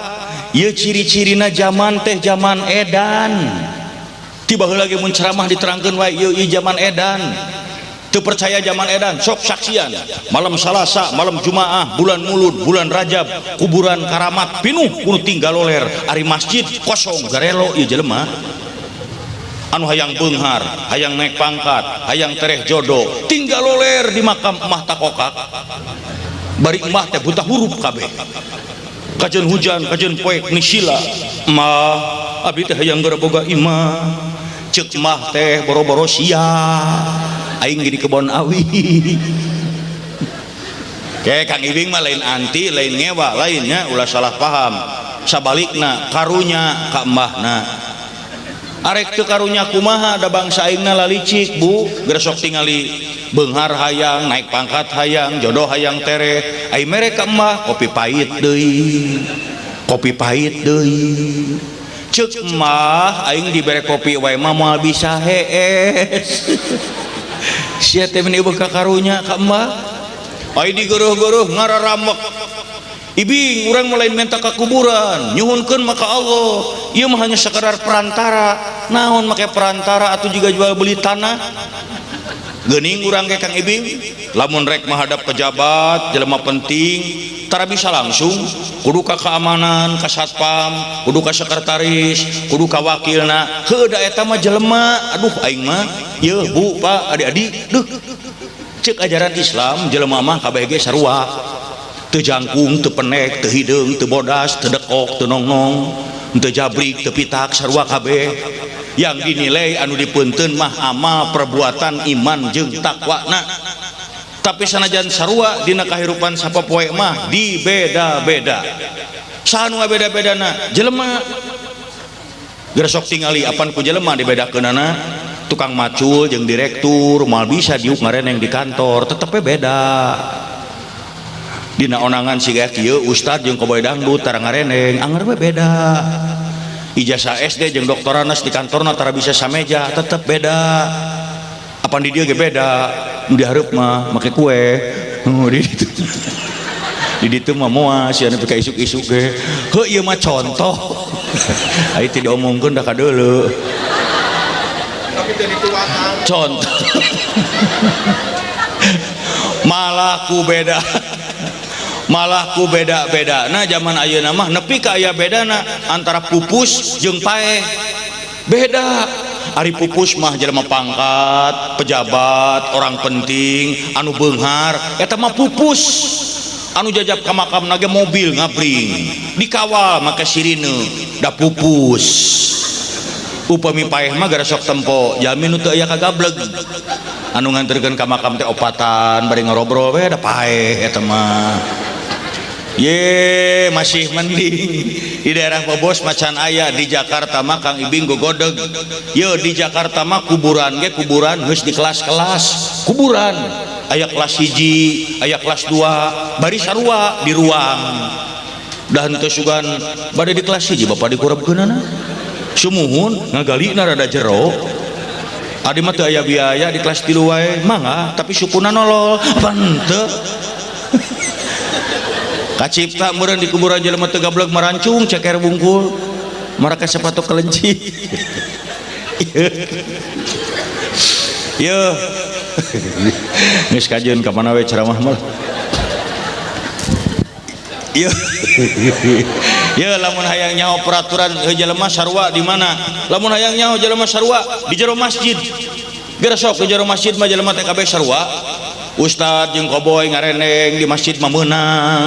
Speaker 1: Ieu ciri-cirina zaman teh zaman edan. Tiba heula ge mun ceramah diterangkeun wae ieu ieu zaman edan. Teu percaya zaman edan, sok saksian. Malam Salasa, malam Jumaah, bulan Mulud, bulan Rajab, kuburan karamat pinuh kudu tinggal loler, ari masjid kosong garelo ieu jelema. Anu hayang beunghar, hayang naik pangkat, hayang tereh jodoh, tinggal loler di makam emah takokak. Bari emah teh buta huruf kabeh. Kajeun hujan, kajeun poek nisila. Emah abdi teh hayang geura boga imah. Ceuk mah teh boro-boro sia. Aing ge di kebon awi. Ke Kang Ibing mah lain anti, lain ngewa, lainnya ulah salah paham. Sabalikna karunya ka embahna. Arek teu karunya kumaha da bangsa aingna lalicik Bu, geura sok tingali beunghar hayang, naik pangkat hayang, jodoh hayang tereh. Ai mere ka emah kopi pahit deui. Kopi pahit deui. Ceuk mah aing dibere kopi wae mah moal bisa hees. Sia teh meuni eueuh ka karunya ka emah. Ai digeuruh-geuruh ngararamek. Ibing urang mulai minta ka kuburan, nyuhunkeun maka Allah. Ieu mah hanya sekadar perantara. Naon make perantara atuh juga jual beli tanah. Geuning urang ge Kang Ibing, lamun rek menghadap pejabat, jelema penting, tara bisa langsung, kudu ka keamanan, ka satpam, kudu ka sekretaris, kudu ka wakilna. Heuh da eta mah jelema, aduh aing mah, yeuh Bu, Pak, adik-adik, duh. Cek ajaran Islam jelema mah kabeh ge sarua, teu jangkung, teu penek, teu hideung, teu bodas, teu dekok, teu nongnong, teu jabrik, teu pitak, sarua kabeh. Yang dinilai anu dipunten mah amal perbuatan, iman jeung takwana. Tapi sanajan sarua dina kahirupan sapopoe mah dibeda-beda. Saha nu ngabeda-bedana? Jelema. Geura sok tingali apan ku jelema dibedakeunana. Tukang macul jeung direktur moal bisa diuk ngareneng di kantor, tetepnya beda. Dina onangan siga kieu ustad jeung koboy dangdut tara ngareneng, anger we beda. Ijazah SD jeung doktoranas di kantorna tara bisa sameja, tetep beda. Apan di dieu ge beda, nu dihareup mah make kue. Oh, di ditu. Di ditu mah moal sia nepi ka isuk-isuk ge. Heuh, ieu mah contoh. Ai teu diomongkeun da kadeuleu.
Speaker 2: Tapi teu dituatan.
Speaker 1: Contoh. Malah ku beda. Malah ku beda-beda. Nah, zaman ayeuna mah nepi ka aya bedana antara pupus jeung paeh. Beda. Ari pupus mah jelema pangkat, pejabat, orang penting, anu beunghar, eta mah pupus. Anu jajab ka makamna ge mobil ngabring, dikawal make sirine, da pupus. Upami paeh mah gara sok tempo, jalmi nu teu aya kagableg. Anu nganterkeun ka makam teh opatan bari ngarobrol we, da paeh eta mah. Ye, masih mending di daerah Bobos macan aya, di Jakarta mah Kang Ibing gogodeg. Ye, di Jakarta mah kuburan ge kuburan geus di kelas-kelas. Kuburan aya kelas 1, aya kelas 2, bari sarua di ruang. Da henteu sugan bade di kelas 1 bapak dikurebkeunana. Sumuhun ngagalina rada jero. Adi mah teu aya biaya di kelas 3 wae, mangga, tapi sukuna nolol. Apa henteu? Kacipta meureun di kuburan jelema teu gableg marancung ceker bungkul marake sepatu kelenci. Ye, geus kajeun ka mana we ceramah mah. Ye, ye, lamun hayang nyaho peraturan jelema sarua di mana? Lamun hayang nyaho jelema sarua di jero masjid. Geura sok ke jero masjid mah jelema teh kabeh sarua. Ustad jeung koboy ngarendeng di masjid mah meunang.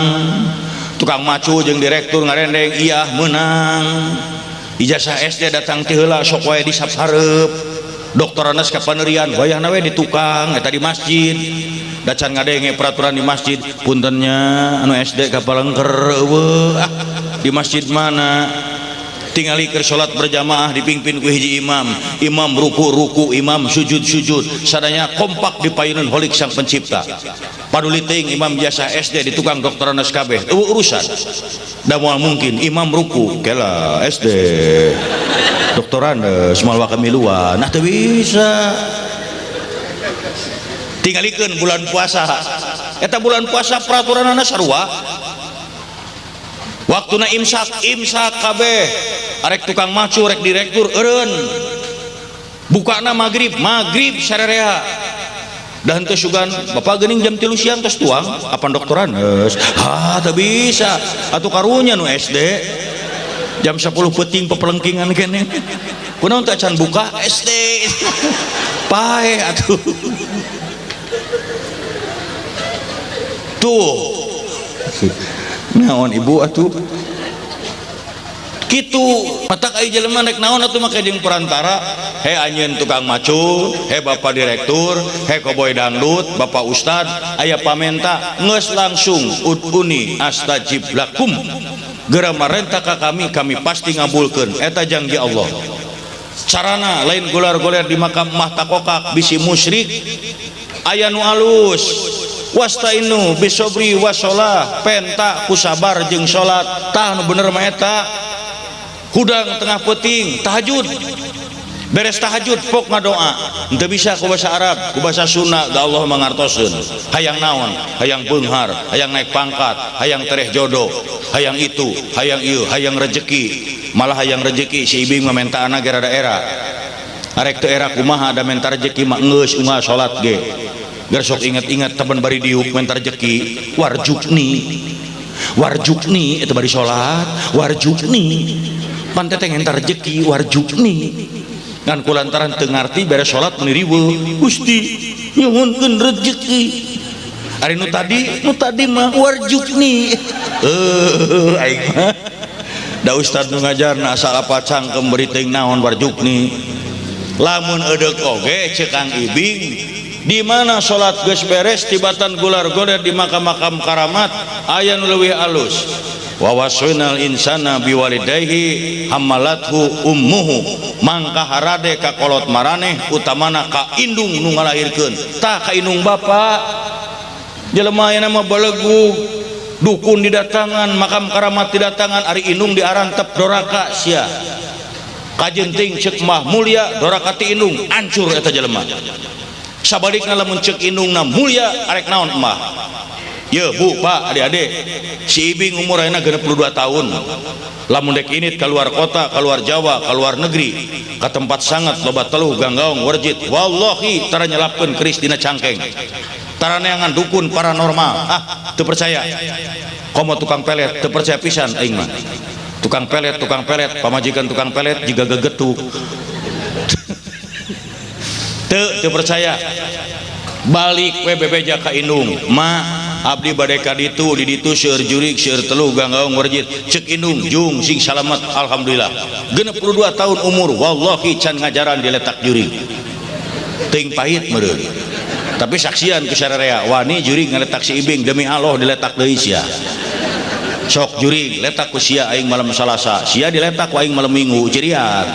Speaker 1: Tukang macu jeung direktur ngarendeng iya meunang. Ijazah SD datang ti heula sok wae di sap hareup. Doktoranas ka paneurian wayahna we di tukang eta di masjid. Da can ngadenge peraturan di masjid, puntennya anu SD ka palengker eueuh. Ah, di masjid mana? Tingali keur salat berjamaah dipimpin ku hiji imam, imam ruku ruku, imam sujud sujud, sadaya kompak di payunan holik sang pencipta. Paduli teuing imam biasa SD di tukang doktoranas kabeh, eueuh urusan. Da moal mungkin imam ruku kela SD doktoranas moal wakamiluan, nah teu bisa. Tingalikeun bulan puasa, eta bulan puasa peraturanana sarua. Waktuna imsak, imsak kabeh. Arek tukang macu, rek direktur eureun. Bukana magrib, magrib sarerea. Da henteu sugan bapak geuning jam 3 siang tos tuang, apan doktoranes. Ha, teu bisa. Atuh karunya nu SD. Jam 10 peuting pepelengkingan kene. Kunaon teh acan buka SD. Paeh atuh. Tuh. Naon ibu atuh? Kitu matak ai jelema rek naon atuh make jeung perantara. He anjeun tukang macul, he bapak direktur, he koboy dangdut, bapak ustad, aya pamenta geus langsung uduni astajib lakum. Geura marenta ka kami, kami pasti ngabulkeun. Eta janji Allah. Carana lain golar-goler di makam mah takokak bisi musyrik. Aya nu alus. Wastainu bisobri wasolah, penta ku sabar jeung salat. Tah nu bener mah eta. Hudang tengah peuting tahajud, beres tahajud pok ngadoa. Henteu bisa ku bahasa Arab, ku bahasa Sunda da Allah mangartoseun. Hayang naon? Hayang beunghar, hayang naik pangkat, hayang tereh jodoh, hayang itu, hayang ieu, hayang rejeki. Malah hayang rejeki si Ibing mah mentaana ge rada era. Arek teu era kumaha da menta rejeki mah geus unggal salat ge. Geus sok inget-inget temen bari diuk menta rejeki, warjukni. Warjukni eta bari salat, warjukni. Pan teh ngenta rejeki warjukni. Ngan kulantaran teu ngarti beres salat meuni riweuh. Gusti, Nyuhunkeun rezeki. Ari nu tadi mah warjukni. Eh, aing mah da ustad nu ngajarna asal apa cangkem beri teuing naon warjukni. Lamun edeuk oge ceuk Kang Ibing, di mana salat geus beres tibatan gular goler di makam-makam karamat aya nu leuwih alus. Wa wasainal insana biwalidayhi hamalathu ummuhu, mangka harade ka kolot maraneh utamana ka indung nu ngalahirkeun. Tah, ka indung bapa. Jelema ayeuna mah belegug, dukun didatangan, makam karamat didatangan, ari indung diarantep, doraka sia. Kajenting ceuk mah mulia, doraka ti indung, ancur eta jelema. Sabalikna, lamun ceuk indungna mulia, arek naon mah. Ye, Bu, Pak, adik-adik, si Ibing umur ayeuna 62 tahun. Lamun dek init keluar kota, keluar Jawa, keluar negeri, ke tempat sangat loba teluh, ganggaung, warjit, wallahi tara nyelapkeun keris dina cangkeng, tara neangan dukun paranormal. Ah, teu percaya. Komo tukang pelet, teu percaya pisan aing mah. Tukang pelet, tukang pelet, pamajikan tukang pelet juga gegetuk. Teu percaya. Balik we bebeja ka indung, "Ma, abdi bade ka ditu, di ditu seueur jurig, seueur teluh, ganggaung, warjit." Cek indung, "Jung, sing salamet." Alhamdulillah, 62 tahun umur, wallahi can ngajaran diletak jurig. Teuing pahit meureun, tapi saksian ku sararea, wani jurig ngaletak si Ibing, demi Allah diletak deui sia. Sok jurig letak ku sia aing malam Salasa, sia diletak ku aing malam Minggu. Cirian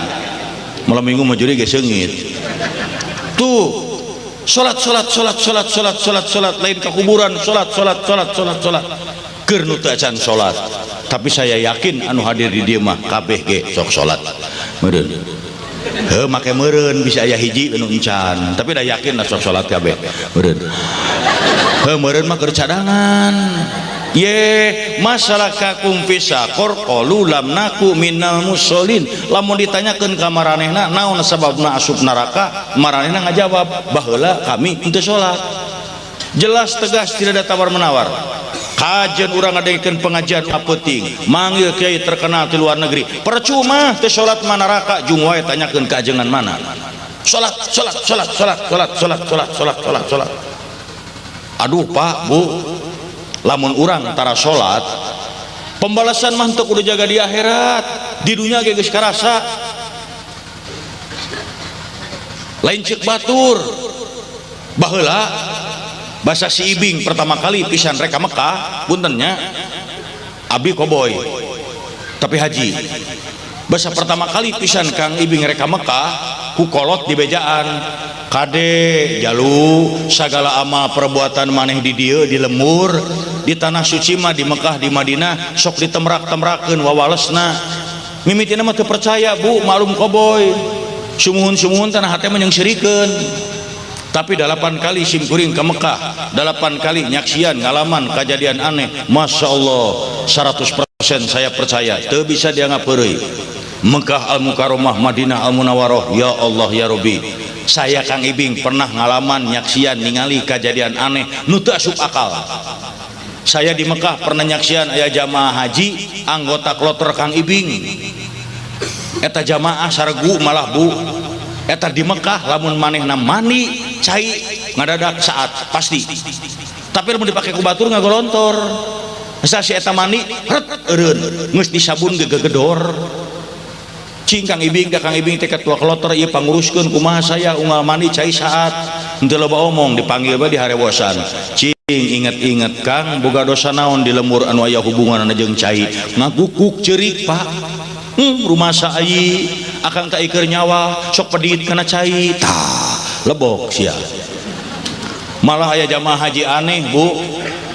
Speaker 1: malam Minggu mah jurig ge seungit. Tuh, salat, salat, salat, salat, salat, salat, salat, lain ke kuburan, salat, salat, salat, salat, salat. Keur nu teu acan salat, tapi saya yakin anu hadir di dieu mah kabeh ge sok salat meureun. Heuh, make meureun bisa aya hiji anu encan, tapi dah yakin lah sok salat kabeh meureun. Heuh, meureun mah keur cadangan. Ye, masalah kakum fisaqor qalu lam naku minal musholin. Lamun ditanyakeun ka maranehna naon sababna asup neraka, maranehna ngajawab, "Baheula kami henteu salat." Jelas, tegas, tidak ada tawar menawar. Kajen urang ngadengekeun pengajian penting, manggil kiai terkenal di luar negeri, percuma. Teu salat mah neraka. Jung wae tanyakeun ka ajengan mana. Salat, salat, salat, salat, salat, salat, salat, salat, salat, salat. Aduh, Pak, Bu, lamun urang tara salat, pembalasan mah teu kudu jaga di akhirat, di dunia ge geus karasa. Lain ceuk batur. Baheula basa si Ibing pertama kali pisan rek ka Mekah, puntennya, abdi koboy tapi haji, basa pertama kali pisan Kang Ibing rek ka Mekah, ku kolot di bejaan, "Kade jalu, segala amal perbuatan maneh di dieu di lembur, di tanah suci mah, di Mekah, di Madinah, sok ditemrak-temrakeun wawalesna." Mimitina mah teu percaya, Bu, malum koboy. Sumuhun-sumuhun tanah hate mah nyeungseurikeun, tapi delapan kali simkuring ke Mekah, delapan kali nyaksian ngalaman kejadian aneh. Masya Allah, 100% saya percaya, teu bisa dianggap heureuy. Mekah Al Mukarramah, Madinah Al Munawwaroh, ya Allah ya Rabbi, saya Kang Ibing pernah ngalaman nyaksian ningali kejadian aneh nu teu asup akal. Saya di Mekah pernah nyaksian aya jamaah haji anggota kloter Kang Ibing. Eta jamaah sargu malah, Bu. Eta di Mekah lamun manehna mandi, cai ngadadak saat pasti, tapi lamun dipake ku batur ngagolontor. Asa si eta mandi, ret, eureun, geus disabun ge gegedor. "Cing Kang Ibing, da Kang Ibing teh ketua kloter ieu, panguruskeun kumaha saya unggal mandi cai saat?" Henteu loba omong, dipanggil bae di harewosan. "Cing, inget-inget Kang, boga dosa naon di lembur anu aya hubunganna jeung cai?" Ngagukuk ceurik, Pak. Rumasa ai akang tak iker nyawa sok pedit kana cai. Tah, lebok sia. Malah aya jamaah haji aneh, Bu.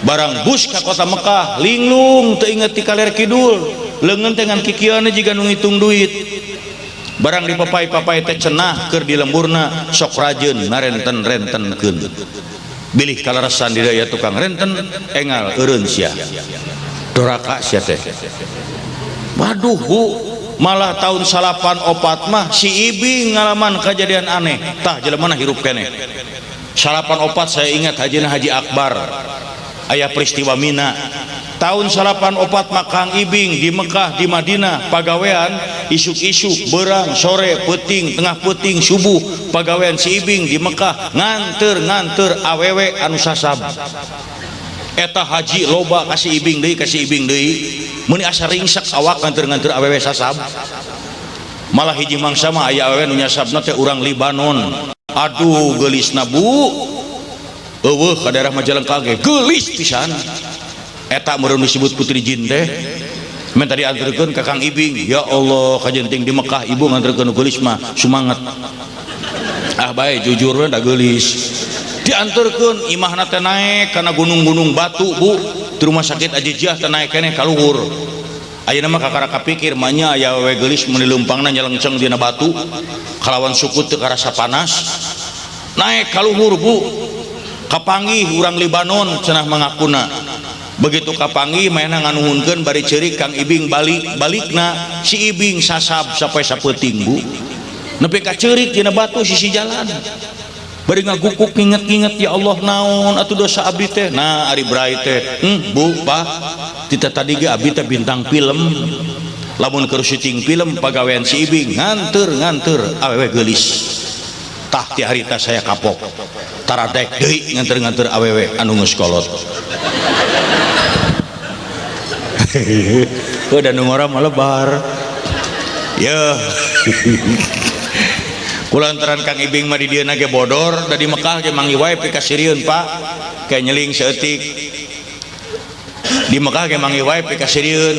Speaker 1: Barang bus ka kota Mekah, linglung, teu inget ti kaler kidul, leungeun teh ngan kikieuan jiga nu ngitung duit. Barang dipapai-papai teh cenah keur di lemburna sok rajeun ngarenten-rentenkeun, bilih kaleresan di daya tukang renten. Engal eureun sia, doraka sia teh. Waduh, Bu, malah tahun 94 mah si Ibing ngalaman kejadian aneh. Tah, jelema hirup keneh. 94 saya ingat hajina Haji Akbar, aya peristiwa Mina. Tahun 84 mah Kang Ibing di Mekah, di Madinah pagawean isuk-isuk, berang, sore, peuting, tengah peuting, subuh pagawean si Ibing di Mekah nganter-nganter awewe anu sasab. Eta haji loba kasih Ibing deui, kasih Ibing deui. Meuni asa ringsek awak nganter-nganter awewe sasab. Malah hiji mangsa mah aya awewe nu nyasabna teh urang Libanon. Aduh geulisna Bu. Eueuh ka daerah Majalengka ge geulis pisan. Eta meureun disebut putri jin teh. Men tadi anterkeun ka Kang Ibing, ya Allah kajenting di Mekah ibu nganterkeun geulis mah sumanget. Ah bae jujur we da geulis. Dianterkeun imahna teh naek kana gunung-gunung batu Bu. Di rumah sakit Ajijiah teh naek keneh ka luhur. Ayeuna mah kakara kapikir manya aya we geulis mun dileumpangna nyelengceng dina batu kalawan suku teu karasa panas. Naek ka luhur Bu. Kapanggih urang Libanon cenah mangakuna. Begitu kapanggih mainna nganuhunkeun bari ceurik Kang Ibing balik, balikna si Ibing sasab sampai sapeuting Bu. Nepi ka ceurik dina batu sisi jalan. Bari ngagukuk nginget-nginget ya Allah naon atuh dosa abdi teh. Nah ari brai teh, Bu, Pak, tita tadi ge abdi teh bintang film. Lamun keur syuting film pagawean si Ibing nganter-nganter awewe geulis. Tah ti harita saya kapok. Taradek deui nganter-nganter awewe anu geus kolot. Udah nu ngora mah lebar. Yeuh. Kulantaran Kang Ibing mah di dieu ge bodor, da di Mekah ge manggih wae pikasirieun Pak. Kayak nyeling saeutik. Di Mekah ge manggih wae pikasirieun.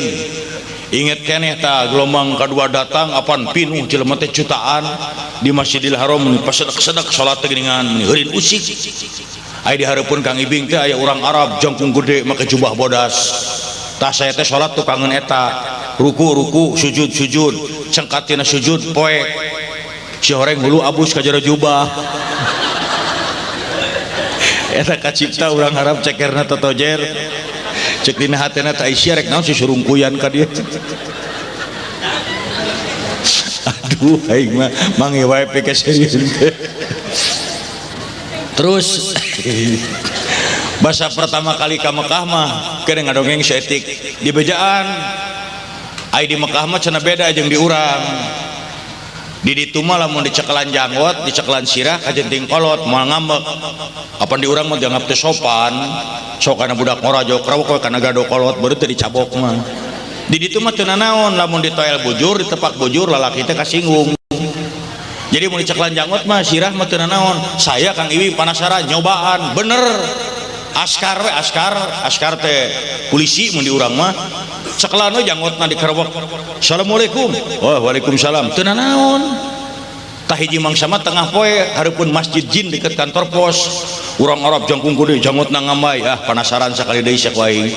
Speaker 1: Inget keneh ta gelombang kadua datang apan pinuh jelema teh jutaan di Masjidil Haram pasedek-sedek salat teh geuningan heurin usik. Aya di hareupeun Kang Ibing teh aya urang Arab jangkung gede make jubah bodas. Tah saya teh salat tukangeun eta, ruku-ruku, sujud-sujud, cengkatina sujud poek. Si horeng hulu abus ka jero jubah. Eta kacipta urang Arab cekerna totojer. Cek dina hatena teh Aisyah rek naon si surungkuyan ka dieu. Aduh aing mah mangi wae pikasirieun teh. Terus bahasa pertama kali ka Mekah mah keur ngadongeng saeutik di bejaan. Ai di Mekah mah cenah beda jeung di urang. Di ditu mah lamun dicekelan janggot, dicekelan sirah kajenting kolot moal ngambek. Apan di urang mah dianggap teh sopan. Sok kana budak ngora jauh krawek we kana gado kolot baru teh dicabok mah. Di ditu mah teu nanaon lamun ditoel bujur, ditepak bujur lalaki teh kasinggung. Jadi mun dicekelan janggot mah sirah mah teu nanaon. Saya Kang Ibing penasaran nyobaan bener. Askar we askar, askar teh polisi mun di urang mah. Cekelan we janggotna dikerewek. Assalamualaikum. Wah, waalaikumsalam. Teu nanaon. Tah hiji mangsa mah tengah poe hareupeun masjid jin deket kantor pos. Urang Arab jangkung gede janggotna ngambay. Ah, penasaran sakali deui sia ku aing.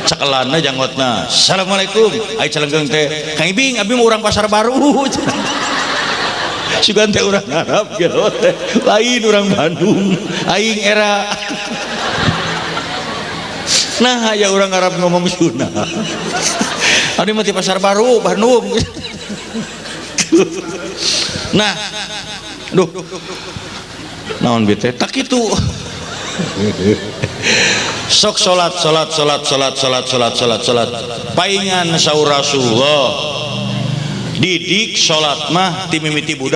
Speaker 1: Cekelanna janggotna. Assalamualaikum. Ai celenggeng teh, Kang Ibing abi mah urang Pasar Baru. Sugan teh urang Arab gelo teh. Lain urang Bandung. Aing era. Nah, ya orang Arab ngomong Sunda. Anu mah ti Pasar Baru, Bandung. Nah, duh. Naon bete? Tak kitu. Sok salat, salat, salat, salat, salat, salat, salat, salat. Paingan saur Rasulullah. Didik salat mah ti mimiti budak.